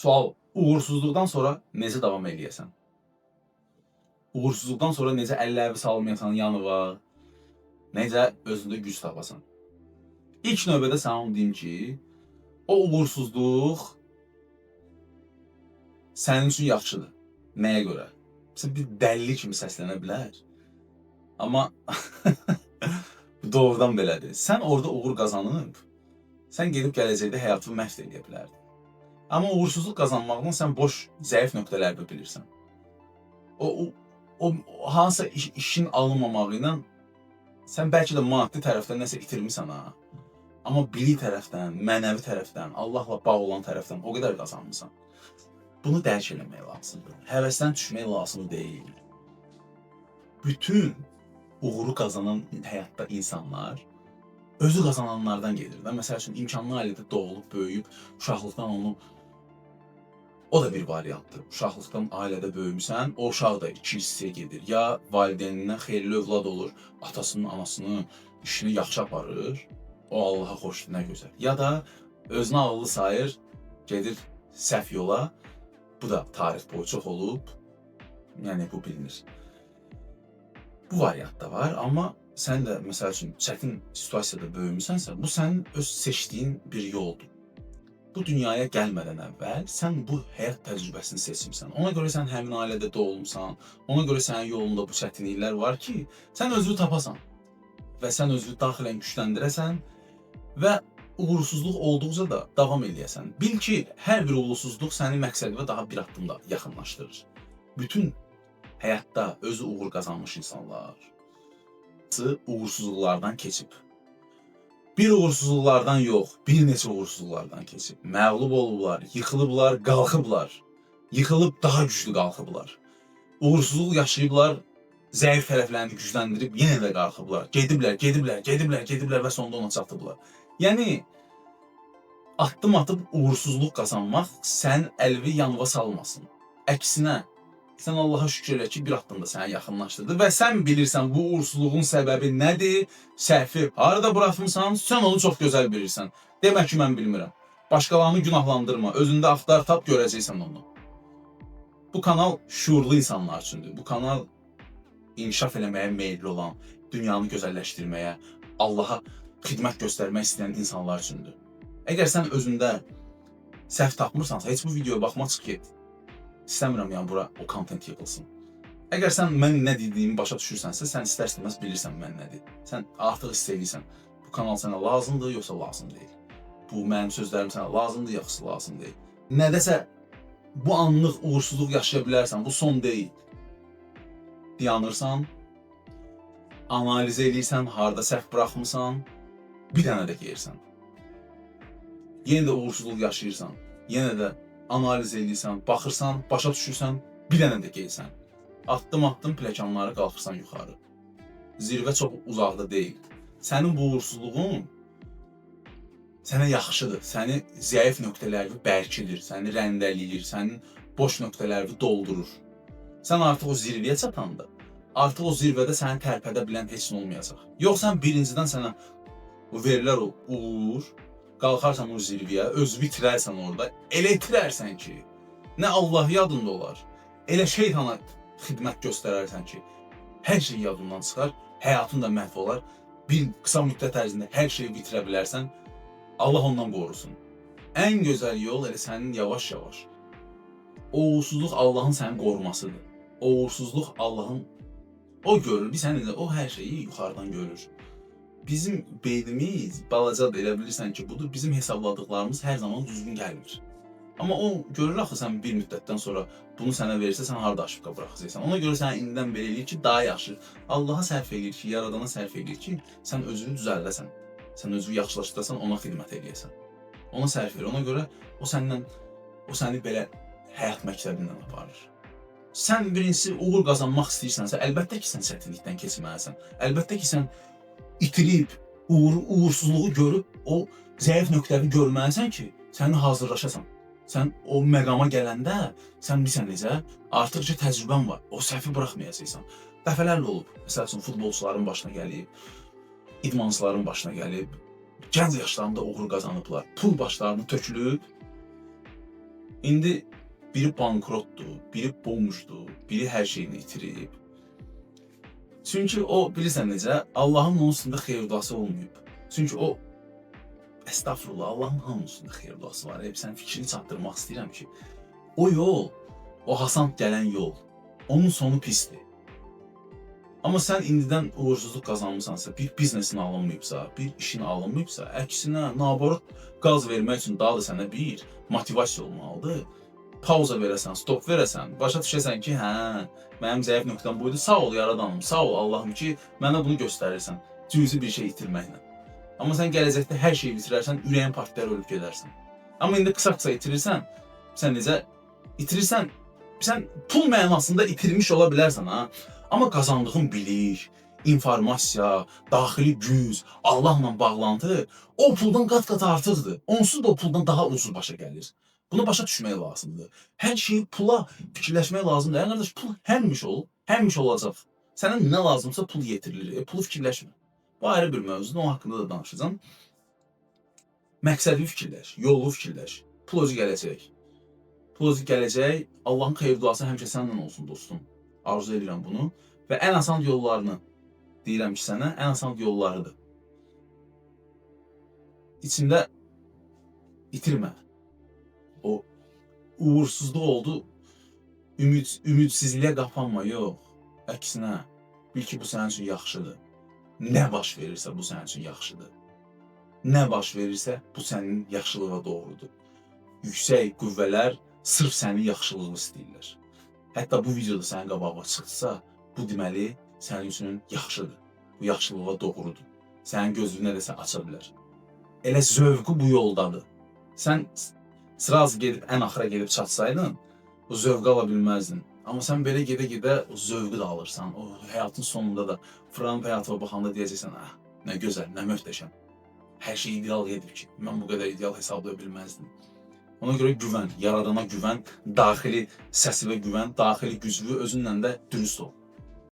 Sual: uğursuzluqdan sonra necə davam eləyəsən? Uğursuzluqdan sonra necə əllərini salmayasan yanıva? Necə özündə güc tapasan? İlk növbədə sənə onu deyim ki, o uğursuzluq sənin üçün yaxşıdır. Nəyə görə? Məsələn, bir dəlili kimi səslənə bilər. Amma bu doğrudan belədir. Sən orada uğur qazanıb, sən gedib gələcəkdə həyatını məhv eləyə bilərdin. Amma uğursuzluq qazanmaqdan sən boş, zəif nöqtələri bilirsən. O hansısa işin alınmamağı ilə sən bəlkə də maddi tərəfdən nəsə itirmisən ha. Amma bilik tərəfdən, mənəvi tərəfdən, Allahla bağ olan tərəfdən o qədər qazanmısan. Bunu dərk eləmək lazımdır. Həvəsdən düşmək lazım deyil. Bütün uğuru qazanan həyatda insanlar özü qazananlardan gedir də. Məsəl üçün, imkanlı ailədə doğulub, böyüyüb, uşaqlıqdan onu... O da bir variantdır. Uşaqlıqdan ailədə böyümüsən, o uşaq da iki hissəyə gedir. Ya valideynindən xeyirli övlad olur, atasının, anasının işini yaxşı aparır, o Allaha xoşdur, nə gözəl. Ya da özünü ağıllı sayır, gedir səhv yola. Bu da tarix boyu çox olub, yəni bu bilinir. Bu variant da var, amma sən də məsəl üçün çətin situasiyada böyümüsənsə, bu sənin öz seçdiyin bir yoldur. Bu dünyaya gəlmədən əvvəl sən bu həyat təcrübəsini seçmisən. Ona görə sən həmin ailədə doğulmusan, ona görə sənin yolunda bu çətinliklər var ki, sən özünü tapasan və sən özünü daxilən gücləndirəsən və uğursuzluq olduqca da davam eləyəsən. Bil ki, hər bir uğursuzluq səni məqsədinə daha bir addım da yaxınlaşdırır. Bütün həyatda özü uğur qazanmış insanlar uğursuzluqlardan keçib. Bir uğursuzluqlardan yox, bir neçə uğursuzluqlardan keçib. Məğlub olublar, yıxılıblar, qalxıblar. Yıxılıb daha güclü qalxıblar. Uğursuzluq yaşayıblar, zəif tərəflərini gücləndirib yenə də qalxıblar. Gediblər, gediblər, gediblər, gediblər və sonda ona çatıblar. Yəni addım atıb uğursuzluq qazanmaq sənin əlvi yanıva salmasın. Əksinə, sən Allaha şükür elə ki, bir addım da sənə yaxınlaşdırdı və sən bilirsən bu uğursuzluğun səbəbi nədir, səhvi harada buraxmısan, sən onu çox gözəl bilirsən. Demək ki, mən bilmirəm. Başqalarını günahlandırma, özündə axtar, tap, görəcəksən onu. Bu kanal şuurlu insanlar üçündür. Bu kanal inkişaf eləməyə meyilli olan, dünyanı gözəlləşdirməyə, Allaha xidmət göstərmək istəyən insanlar üçündür. Əgər sən özündə səhv tapmırsansa, heç bu videoya baxma, çıx get. İstəmirəm yəni bura o kontent yığılsın. Əgər sən mən nə dediyimi başa düşürsənsə, sən istər-istəməz bilirsən mən nədir. Sən artıq hiss edirsən. Bu kanal sənə lazımdır, yoxsa lazım deyil. Bu mənim sözlərim sənə lazımdır, yoxsa lazım deyil. Nədəsə bu anlıq uğursuzluq yaşaya bilərsən, bu son deyil. Dayanırsan, analiz eləyirsən, harda səhv buraxmısan, bir dənə də geyirsən. Yenə də uğursuzluq yaşayırsan, yenə də analiz eləyirsən, baxırsan, başa düşürsən, bir dənə də geyirsən. Addım-addım pləkanları qalxırsan yuxarı. Zirvə çox uzaqda deyil. Sənin bu uğursuzluğun sənə yaxşıdır. Səni zəif nöqtələrini bərkidir, səni rəndələyir, sənin boş nöqtələrini doldurur. Sən artıq o zirvəyə çatanda, artıq o zirvədə səni tərpədə bilən heç nə olmayacaq. Yox, sən birincidən sənə o verilər o uğur, qalxarsan o zirvəyə, özünü itirərsən orada, elə itirərsən ki, nə Allah yadında olar, elə şeytana xidmət göstərərsən ki, hər şey yadından çıxar, həyatın da məhv olar, bir qısa müddət ərzində hər şeyi bitirə bilərsən, Allah ondan qorusun. Ən gözəl yol elə sənin yavaş-yavaş. O uğursuzluq Allahın səni qorumasıdır. O uğursuzluq Allahın, o görür, bir sən elə o hər şeyi yuxarıdan görür. Bizim beynimiz balacadır, elə bilirsən ki, budur, bizim hesabladıqlarımız hər zaman düzgün gəlmir. Amma o görür axı sən bir müddətdən sonra bunu sənə verirsə, sən harda aşıqqa buraxacaqsan. Ona görə sənə indidən belə eləyir ki, daha yaxşı. Allaha sərf eləyir ki, Yaradana sərf eləyir ki, sən özünü düzəldəsən. Sən özünü yaxşılaşdırasan, ona xidmət eləyəsən. Ona sərf edir. Ona görə o səndən, o səni belə həyat məktəbindən aparır. Sən birincisi uğur qazanmaq istəyirsənsə, əlbəttə ki, sən çətinlikdən keçməlisən. Əlbəttə ki, sən itirib, uğursuzluğu görüb, o zəif nöqtəni görməlisən ki, sən hazırlaşasan. Sən o məqama gələndə, sən bilirsən necə, artıqca təcrübən var. O səhvi buraxmayacaqsan. Dəfələrlə olub. Məsəl üçün, futbolçuların başına gəlib, idmançıların başına gəlib, gənc yaşlarında uğur qazanıblar. Pul başlarına tökülüb, İndi biri bankrotdur, biri bomuşdur, biri hər şeyini itirib. Çünki o, bilirsən necə, Allahın onun üstündə xeyir-duası olmayıb. Çünki o, əstəğfurullah, Allahın hamının üstündə xeyir-duası var. Hep sən fikrini çatdırmaq istəyirəm ki, o yol, o asan gələn yol, onun sonu pisdir. Amma sən indidən uğursuzluq qazanmısansa, bir biznesin alınmayıbsa, bir işin alınmayıbsa, əksinə, naborot qaz vermək üçün daha da sənə bir motivasiya olmalıdır. Pauza verəsən, stop verəsən, başa düşəsən ki, hə, mənim zəif nöqtəm buydu. Sağ ol Yaradanım, sağ ol Allahım ki, mənə bunu göstərirsən. Cüzi bir şey itirməklə. Amma sən gələcəkdə hər şeyi itirərsən, ürəyin partlayar, ölüb gedərsən. Amma indi qısa-qısa itirirsən, sən necə itirirsən, sən pul mənasında itirmiş ola bilərsən ha. Amma qazandığın bilik, informasiya, daxili güc, Allahla bağlantı o puldan qat-qat artıqdır. Onsuz da o puldan daha ucuz başa gəlir. Bunu başa düşmək lazımdır. Hər şeyi pula fikirləşmək lazımdır. Yəni qardaş, pul həmişə olub, həmişə olacaq. Sənə nə lazımsa pul yetirilir. Pulu fikirləşmə. Bu ayrı bir mövzudur, onun haqqında da danışacağam. Məqsədi fikirləş, yolu fikirləş. Pul özü gələcək. Pul özü gələcək. Allahın xeyir duası həmişə səninlə olsun dostum. Arzu edirəm bunu. Və ən asan yollarını deyirəm ki sənə, ən asan yollarıdır. İçində itirmə. O uğursuzluq oldu, ümidsizliyə qapanma, yox. Əksinə, bil ki bu sənin üçün yaxşıdır. Nə baş verirsə bu sənin üçün yaxşıdır. Nə baş verirsə bu sənin yaxşılığa doğrudur. Yüksək qüvvələr sırf sənin yaxşılığını istəyirlər. Hətta bu videoda sənin qabağına çıxsa, bu deməli sənin üçün yaxşıdır. Bu yaxşılığa doğrudur. Sənin gözünü nə desə aça bilər. Elə zövqü bu yoldadır. Sən sразу gedib ən axıra gedib çatsaydın, o zövqü ala bilməzdin. Amma sən belə gedə-gedə o zövqü də alırsan. O həyatın sonunda da fırlanıb həyatıma baxanda deyəcəksən, ah, nə gözəl, nə möhtəşəm. Hər şey ideal gedib ki, mən bu qədər ideal hesablaya bilməzdim. Ona görə güvən, yaradana güvən, daxili səsinə güvən, daxili gücünü özünlə də dürüst ol.